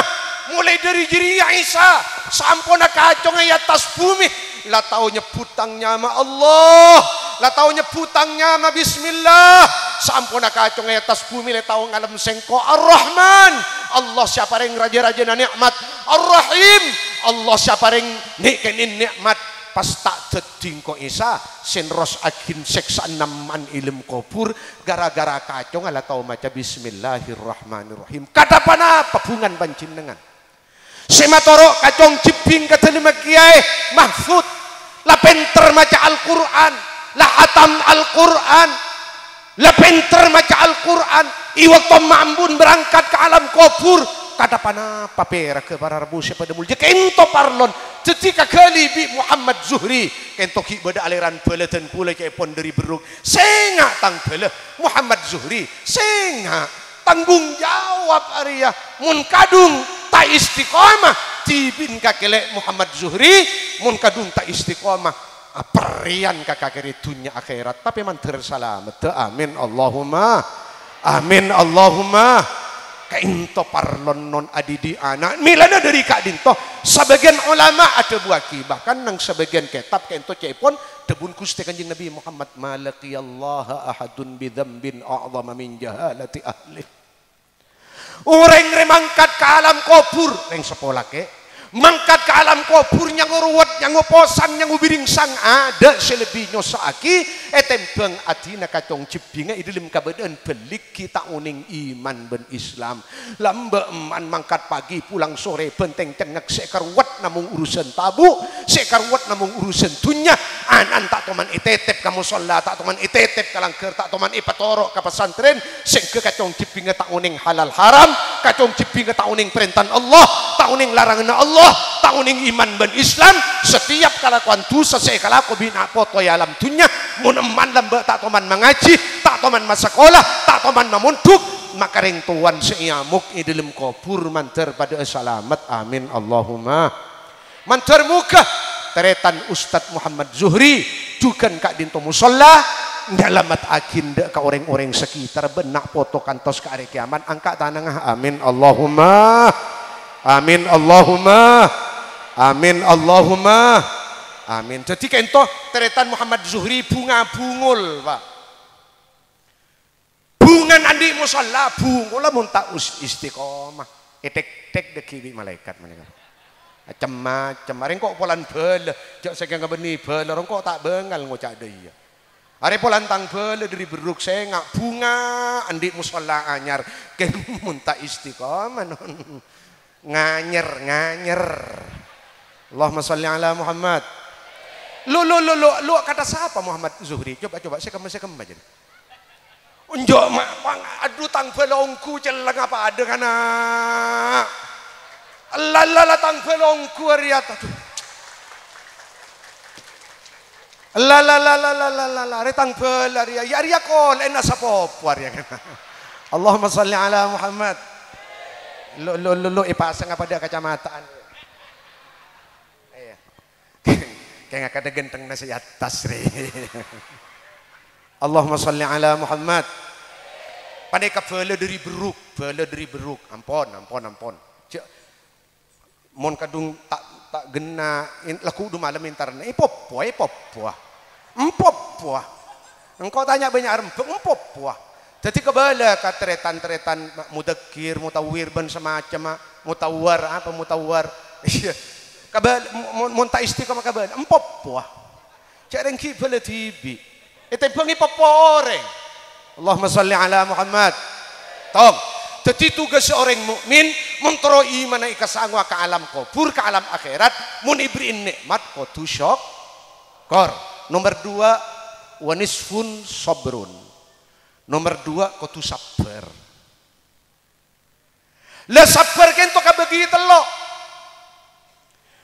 molaè dâri jârèya Isa, saamponna kacong è attas bhumè, la tao nyebbhut tang nyama Allah, la tao nyebbhut tang nyama bismillah. Saamponna kacong è attas bhumè, la tao ngalem sèngko' Ar-Rahman, Allah sè aparèng rajâ-rajâna nè'mat. Ar-Rahim, Allah sè aparèng nè'-kènè'na nè'mat. Pas ta' dhâddhi engko' Isa sè nerrossaghina sèksa'anna emma'na è dâlem kobhur, ghârâ-ghârâ kacongnga la tao maca Bismillahirrahmanirrahim. Kadhâ' ponapa bhungana panjhennengngan? Sè matoro' kacong jebbhing ka dâlemma Kèyaè Mahfud, la pènter maca Al-Qur'an, la hatam Al-Qur'an, la pènter maca Al-Qur'an. È bâkto emma' embu'na berangkat ka alam kobhur, kadhâ' ponapa pèragghâ para rabu sè padâ molja. Kènto parlona dhâddhi kaghâli bi' Muhammad Zuhri. Kènto ghi' bâdâ alèran bhâlâ dân kaulâ ca'èpon dâri Berruk. Sènga' tang bhâlâ, Muhammad Zuhri. Sènga'. Tanggung jawab arèya. Mon kadhung ta' istiqomah, dhibi'na kakellè' Muhammad Zuhri, mon kadhung ta' istiqomah, aperrèyan ka kakèrè dhunnya akhèrat, tapè mandhâr salameddhâ. Amin, Allahumma amin, Allahumma. Ka'ènto parlona non adhidhi' ana'. Mèlana dâri ka'dinto, sabâgiyân ulama adhâbuwâghi, bahkan neng sabâgiyân kètab ka'ènto ca'èpon dhâbuna Ghustè Kanjeng Nabi Muhammad, "Ma laqiyallaha ahadun bidzambin a'zama min jahalati ahlih." Orèng rè mangkat ka alam kobhur, rèng seppo lakè', mangkat ka alam kobhur nyango ruwet, nyango posan, nyango biringsang, adâ' sè lebbi nyossa'aghi ètèmbhâng adhina kacong jebbhingnga è dâlem kabâdâ'ân bâlik ghi' ta' onèng iman bân Islam. Lambâ' emman mangkat pagi, pulang sore, bhântèng cengngek, sè èkaruwet namong urusan tabu', sè èkaruwet namong urusan dhunnya. Ana'na ta' toman ètètèp ka mosolla, ta' toman ètètèp ka langghâr, ta' toman èpatoro' ka pasantrèn, sèngghâ kacong jebbhingnga ta' onèng halal haram, kacong jebbhingnga ta' onèng parèntana Allah, ta' onèng laranganna Allah, Onèng iman bân Islam, setiap kalakowan dhusa sè èkalako bi' na' poto è alam dhunnya, mon emman lambâ' ta' toman mangajhi, ta' toman masakola, ta' toman mamondhuk, maka rèng towana sè èamok è dhâlem kobhur mandhâr padâ'â salamet. Amin, Allahumma. Mandhâr moghâ tarètan Ustadz Muhammad Zuhri jhughân ka'dinto mosolla nyalamettaghi dâ' ka orèng-orèng sekitar bân na' poto kantos ka arè kèyamat angka' tanangnga. Amin, Allahumma. Amin, Allahumma. Amin, Allahumma. Amin. Dhâddhi ka'dinto tarètan Muhammad Zuhri bhunga bhungol, Pak. Bhungan andi' mosolla, bhungolla mon ta' us-, istiqomah. Ètèk-tèk dhâggi' bi' malaèkat panèka. Cem-macem. Arè engko' polana bhâlâ, jhâ' sakèng bânnè bhâlâ, engko' ta' bângal ngoca' dâ' iyâ. Arè polana tang bhâlâ dhâri berruk sènga', bhunga andi' mosolla anyar. Kèng mon ta' istiqomah, non. Nganyer, nganyer. Allahumma shalli ala Muhammad. Lo, lo, lo, lo, lo, kata siapa Muhammad Zuhri? Coba, coba, sè kemma, sè kemma, jâ. Enjâ', ma-, pang-, adhu, tang bhâlâ ongghu cellèng apa adâ kana'? La, la, la, tang bhâlâ ongghu arèya, adhu. La, la, la, la, la, la, la, la, rè tang bhâlâ rèya, ya rèya kolè'na sapopo rèya. Allahumma shalli ala Muhammad. Lo, lo, lo, lo, èpasang apa dâ' kacamataan? Iyâ. Kèng akadhâ ghântengnga sè è attas, rè. Allahumma shalli ala Muhammad. Panèka bhâlâ dhâri berruk, bhâlâ dhâri berruk. Ampon, ampon, ampon. Jhâ-, Mon kadhung ta', ta' ghenna, in-, lagghu' dhu malem entarna, èpoppowa, èpoppowa. Èpoppowa. Engko' tanya bânnya' rembhâng, èpoppowa. Dhâddhi kabâlâ ka tarètan-tarètan ma-, mudzakkir, mutawwir, bân samacemma, mutawwar, apa mutawwar? Iyâ. Kabâlâ, mo-, mon, mon ta' istiqomah kabâlâ, èpoppowa. Jhâ' rèng ghi' bhâlâ dhibi'. Ètèmbhângi pèppo orèng. Allahumma shalli ala Muhammad. Tong. Dhâddhi, tugas orèng mukmin, mon terro imanna èkasangowa ka alam kobhur, ka alam akhèrat, mon èberri'i nè'mat, kodhu syok-, kor. Nomer dua, wa nisfun sabrun. Nomer dua, kodhu sabbhâr. La sabbhâr kènto kabâgi tello'.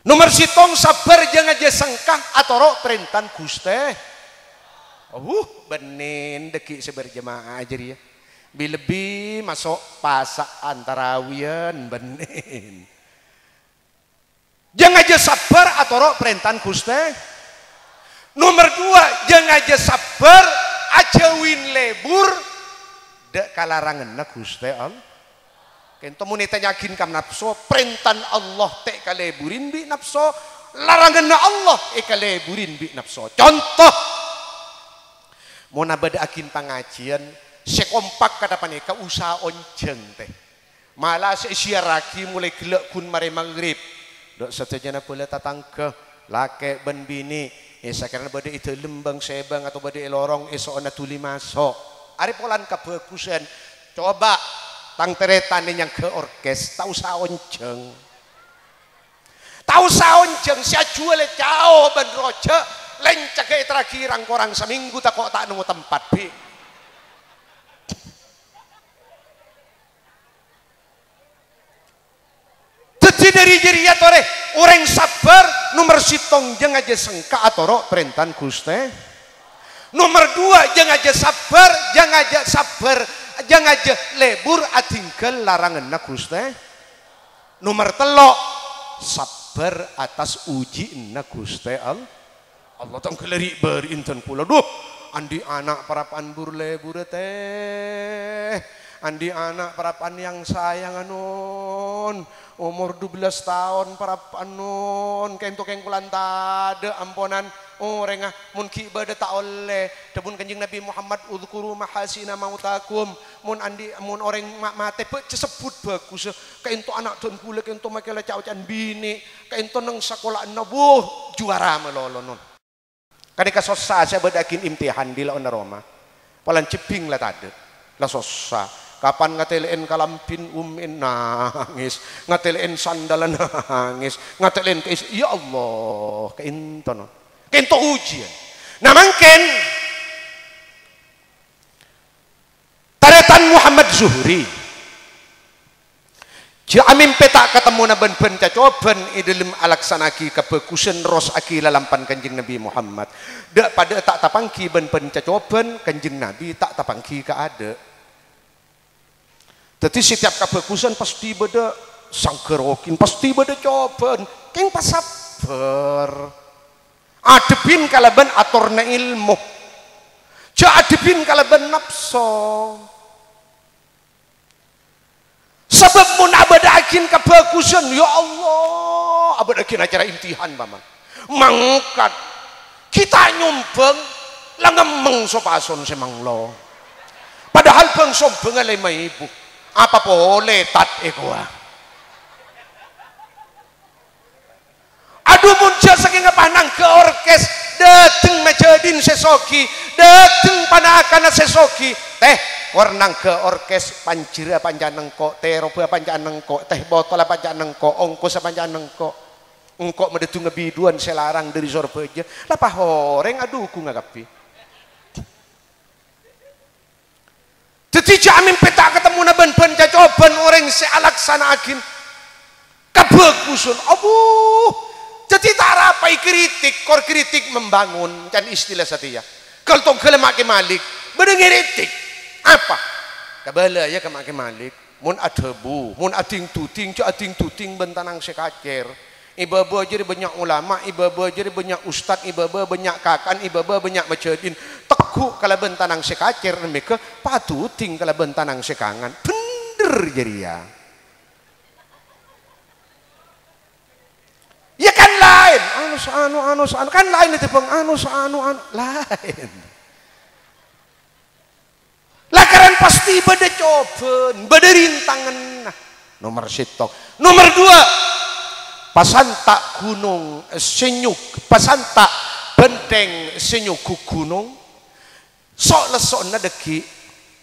Nomer sèttong, sabbhâr jhâ' ngajhâ sengka atoro' parèntana Ghustè. Wuh, bânnè dhâggi' sè berjemaah jârèya. Bi-lebbi maso' pasa'an tarawiyan, bânnè. Jhâ' ngajhâ sabbhâr atoro' parèntana Ghustè. Nomer dua, jhâ' ngajhâ sabbhâr ajhâuwin lebur dâ' ka laranganna Ghustè Allah. Kènto mon ètanya'aghin ka napso, parèntana Allah ta' èkaleburin bi' napso, laranganna Allah èkaleburin bi' napso. Conto, mon abâdâ'aghin pangajiyân sè kompak kantha panèka, usaha onjhâng, tè. Mala sè èsiyarraghi molaè ghellâ' ghun marè maghrib. Dâ' sadhâjâna bhâlâ tatangghâ, lakè' bân binè', è, sakèrana bâdâ è dâlem bâng-sèbâng atau bâdâ è lorong, èso'na dhuli maso'. Arè polana kabhâghusân. Coba, tang tarètan nyangghâ orkes, ta' osa onjhâng. Ta' osa onjhâng, sè ajhuwâlâ cao bân rojâ, lèncèghâ èterraghi rang-korang samènggu tako' ta' nemmo tempat, bi'. Dhâddhi, dhâri jârèya torè, orèng sabbhâr nomer sèttong jhâ' ngajhâ sengka atoro' parèntana Ghustè. Nomer dua, jhâ' ngajhâ sabbhâr, jhâ' ngajhâ sabbhâr, jhâ' ngajhâ lebur adhingghâl laranganna Ghustè. Nomer tello', sabbhâr atas ujiânna Ghustè All-, Allah tang ghâlâ ri'-bâri'in dân kaulâ. Dhu, andi' ana' parappa'na bur-leburrâ, tè. Andi' ana' parappa'na yang sayang, anon. Omor dubellâs taon parappa'na, non. Kènto kèng polana tadâ' amponan orèngnga. Mon ghi' bâdâ ta' ollè. Dhâbuna Kanjeng Nabi Muhammad, "Udzkuru mahasina mautakum." Mon andi', mon orèng ma-, matè, bâ-, jhâ' sebbhut bhâghussâ. Ka'ènto ana' dân kaulâ ka'ènto makè la ca'-oca'an binè', ka'ènto neng sakola'anna, wuh, juwara malolo, non. Ka'dinto sossa sè abâdâ'aghin imtihan dhi' laonna roma. Polana jhebbhing la tadâ'. La sossa. Kapan ngatèlè'èn kalambhina ummè'èn nangès, ngatèlè'èn sandalla nangès, ngatèlè'èn ka'issa', ya Allah, ka'ènto, non. Ka'ènto ujiân. Nah, mangkèn, tarètan Muhammad Zuhri. Jhâ' amèmpè ta' katemmona bân bân-cacobhân è dhâlem alaksana'aghi kabhâghusân, nerrossaghi lalampan Kanjeng Nabi Muhammad. Dâ'-padâ'â ta' tapangghi bân bân-cacobhân, Kanjeng Nabi ta' tapangghi kaadâ'. Dhâddhi, setiap kabhâghusân pastè bâdâ sangghâroghin, pastè bâdâ cobhân. Kèng pasabbhâr. Adhebbhin kalabân atorra èlmo. Jhâ' adhebbhin kalabân napso. Sabâb mon abâdâ'aghin kabhâghusân, ya Allah, abâdâ'aghin acara imtihan, paman. Mangkat. Ghi' ta' nyombhâng, la ngemmeng so-pason sè manglo. Padahal bâng-sombhângnga lèma èbu. Apa polè tat èkowa? Adhu, mon jhâ' sakèng apa nangghâ orkes, dâteng majâdin sè soghi, dâteng panakana sè soghi. Tèh, kor nangghâ orkes, panjhârâ panca'na engko', tèroba panca'na engko', tèh botolla panca'na engko', ongkossa panca'na engko'. Engko' madâddhungnga biduwân sè larang dâri Sorbhâjâ. La pas orèng adhukungnga kabbhi. Dhâddhi, jhâ' amèmpè ta' katemmona bân bân-cacobhân orèng sè alaksana'aghin kabhâghusân. Abu! Dhâddhi, ta' arapa èkritik, kor kritik membangun, can istilah satèya. Kal tongghâlla Ma' Kè Malik, bâdâ ngritik. Apa? Kabâlâ, yâ, ka Ma' Kè Malik. Mon adhâbu, mon ading-duding, jhâ' ading-duding bân tanang sè kacèr. È bâbâ jârèya bânnya' ulama, è bâbâ jârèya bânnya' ustad, è bâbâ bânnya' kakan, è bâbâ bânnya' majâdin. Tegghu' kalabân tanang sè kacèr, nèmèghâ paduding kalabân tanang sè kangan. Bhender jârèya. Yâ kan laèn. Anu sanu, anu sanu. Kan laèn ètèbâng anu sanu, anu. Laèn. Lakaran pastè bâdâ cobhân, bâdâ rintanganna. Nomer sèttong. Nomer duwâ', pasanta' ghunong sè nyog-, pasanta' bhândheng sè nyogok ghunong. So'-lesso'na dhâggi'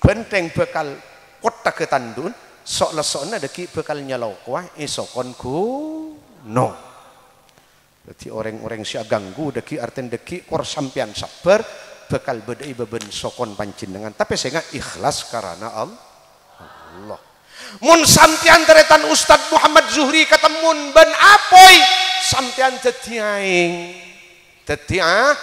bhândheng bhâkal kotthaghâ tandhu'na, so'-lesso'na dhâggi' bhâkal nyalokowa è sokon ghunong. Dhâddhi, orèng-orèng sè aghânggu dhâggi', artèna dhâggi', kor sampèyan sabbhâr, bhâkal bâdâ'â è bâbân sokon panjhennengngan. Tapè sènga' ikhlas karana Al-, Allah. Mon sampèyan, tarètan Ustad Muhammad Zuhri, katemmon bân apoy, sampèyan dhâddhi aèng. Dhâddhi a-,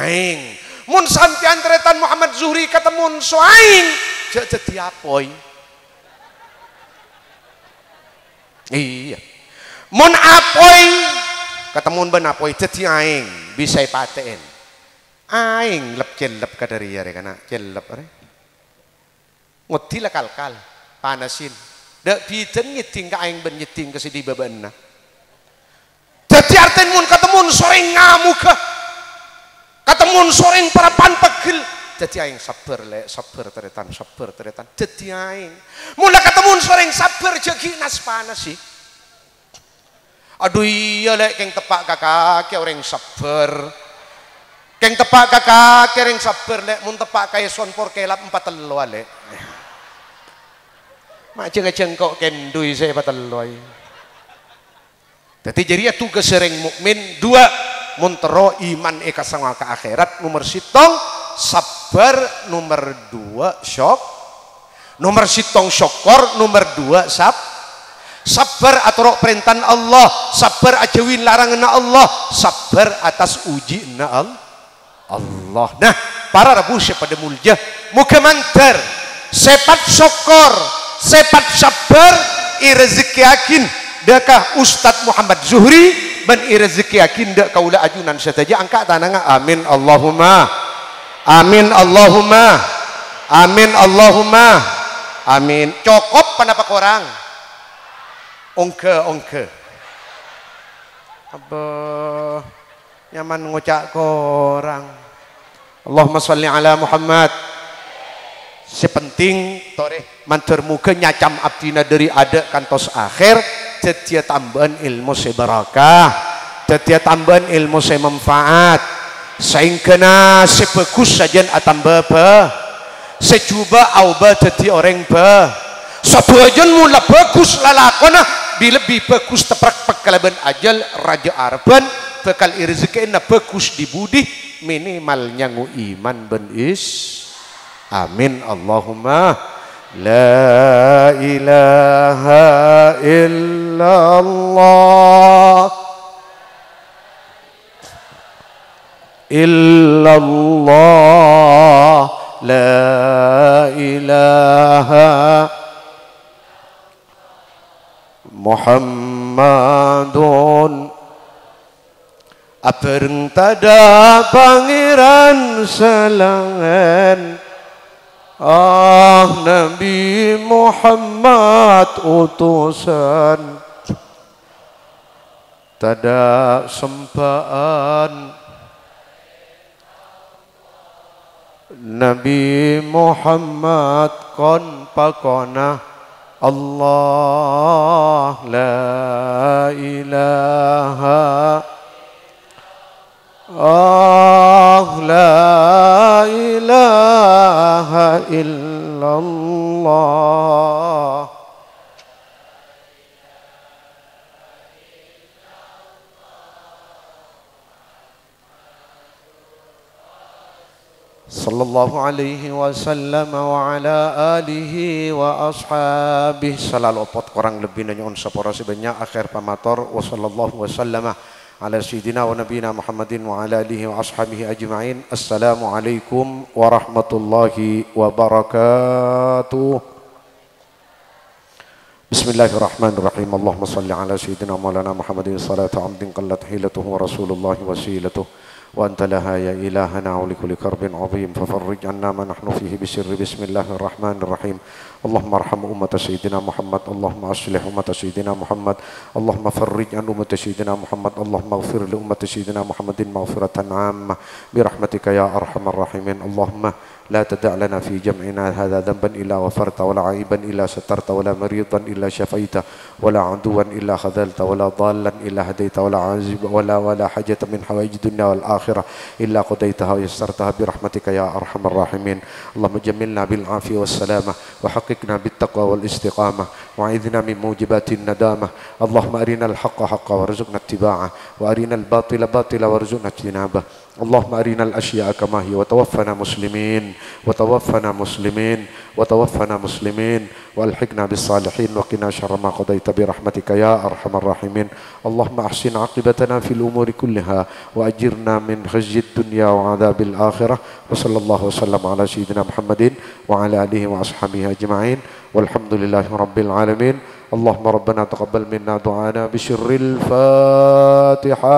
aèng. Mon sampèyan, tarètan Muhammad Zuhri, katemmon so aèng, jhâ' dhâddhi apoy. Iyâ. Mon apoy, katemmon bân apoy, dhâddhi aèng, bisa èpatè'è. Aèng lep-cellep kadhâriyâ rè, kana' cellep rè. Ngoddi la kal-kal, panasin. Dâ' bhidhân nyeddhing ka aèng bân nyeddhing ka sè è bâbâna. Dhâddhi artèna mon katemmon so orèng ngamoghâ, katemmon so orèng parappa'na pegghel, dhâddhi aèng sabbhâr, Lè', sabbhâr, tarètan, sabbhâr, tarètan. Dhâddhi aèng. Mon la katemmon so orèng sabbhâr, jhâ' ghi' nas-panasè. Adhu, iyâ, Lè', kèng teppa' ka kakè orèng sabbhâr. Kèng teppa' ka kakè orèng sabbhâr, Lè', mon teppa' ka èson por kèlap empat tello, Lè'. Ma' jhâng-ajhâng ko' kèndhuy sè èpatellowè. Dhâddhi jârèya tugas orèng mukmin, duwâ', mon terro iman èkasangowa ka akhèrat, nomer sèttong, sabbhâr, nomer duwâ', syok-, nomer sèttong, sokkor, nomer duwâ', sab-, sabbhâr atoro' parèntana Allah, sabbhâr ajhâuwi laranganna Allah, sabbhâr attas ujianna Al-, Allah. Nah, para rabu sè padâ molja, moghâ mandhâr sèpat sokkor, sèpat sabbhâr èrezekkèyaghin dâ' ka Ustad Muhammad Zuhri bân èrezekkèyaghin dâ' kaulâ ajunan sadhâjâ. Angka' tanangnga, amin Allahumma. Amin Allahumma. Amin Allahumma. Amin. Cokop panapa korang? Ongghâ, ongghâ. Abbâ. Nyaman ngoca' korang. Allahumma shalli ala Muhammad. Sè penting, torè, mandhâr moghâ nyacam abdhina dâri adâ' kantos akhèr, dhâddhiyâ tambâ'ân èlmo sè barakah, dhâddhiyâ tambâ'ân èlmo sè manfaat, saèngghâna sè bhâghus sajân atamba bhâ-, sè jhubâ' aobâ dhâddhi orèng bhâ-, Sabhâjân mon la bhâghus lalakonna, bi-, lebbi bhâghus taprakpek kalabân ajhâl, rajâ arebbhân bhâkal èrezekkèna bhâghus di-budi, minimal nyango iman bân is-, amin, Allahumma. La ilaha illallah. Illallah. La ilaha Muhammadun. Abhâreng tadâ' Pangèran sè laèn. Ah, Nabi Muhammad otosan. Tadâ' sembhâ'ân. Nabi Muhammad kon-pakonna Allah, la ilaha, ah, la ilaha illallah. Sallallahu alaihi wasallam wa ala alihi wa ashabihi. Sala lopot korang lebbina nyo'on sapora sè bânnya'. Akhèr pamator, wa sallallahu wasallama ala sayyidina wa nabiyina Muhammadin wa ala alihi wa ashabihi ajma'in. Assalamualaikum warahmatullahi wabarakatuh. Bismillahirrahmanirrahim. Allahumma shalli ala sayyidina maulana Muhammadin salata abdin qallat hilatuhu wa rasulullahi wasilatuh. Wa anta laha ya ilahana wa li kulli karbin azim. Fa farrij anna ma nahnu fihi bi sirri bismillahirrahmanirrahim. Allahumma arham ummata sayyidina Muhammad. Allahumma aslih ummata sayyidina Muhammad. Allahumma farrij an ummati sayyidina Muhammad. Allahumma ighfir li ummati sayyidina Muhammadin maghfiratan ammah. Bi rahmatika ya arhamar rahimin. Allahumma لا تدع لنا في جمعنا هذا ذنبا إلا غفرته، ولا عيبا إلا سترته، ولا مريضا إلا شفيته، ولا عدوا إلا خذلته، ولا ضالا إلا هديته، ولا عازبا ولا، ولا حاجة من حوائج الدنيا والآخرة إلا قضيتها ويسرتها برحمتك يا أرحم الراحمين. اللهم جملنا بالعافية والسلامة، وحققنا بالتقوى والاستقامة، وأعذنا من موجبات الندامة. اللهم أرنا الحق حقا وارزقنا اتباعه، وأرنا الباطل باطلا وارزقنا اجتنابه. اللهم أرنا الأشياء كما هي وتوفنا مسلمين، وتوفنا مسلمين، وتوفنا مسلمين، وألحقنا بالصالحين، وقنا شر ما قضيت برحمتك يا أرحم الراحمين. اللهم أحسن عاقبتنا في الأمور كلها، وأجرنا من خزي الدنيا وعذاب الآخرة. وصلى الله وسلم على سيدنا محمد وعلى آله وأصحابه أجمعين. والحمد لله رب العالمين. اللهم ربنا تقبل منا دعانا بسر الفاتحة.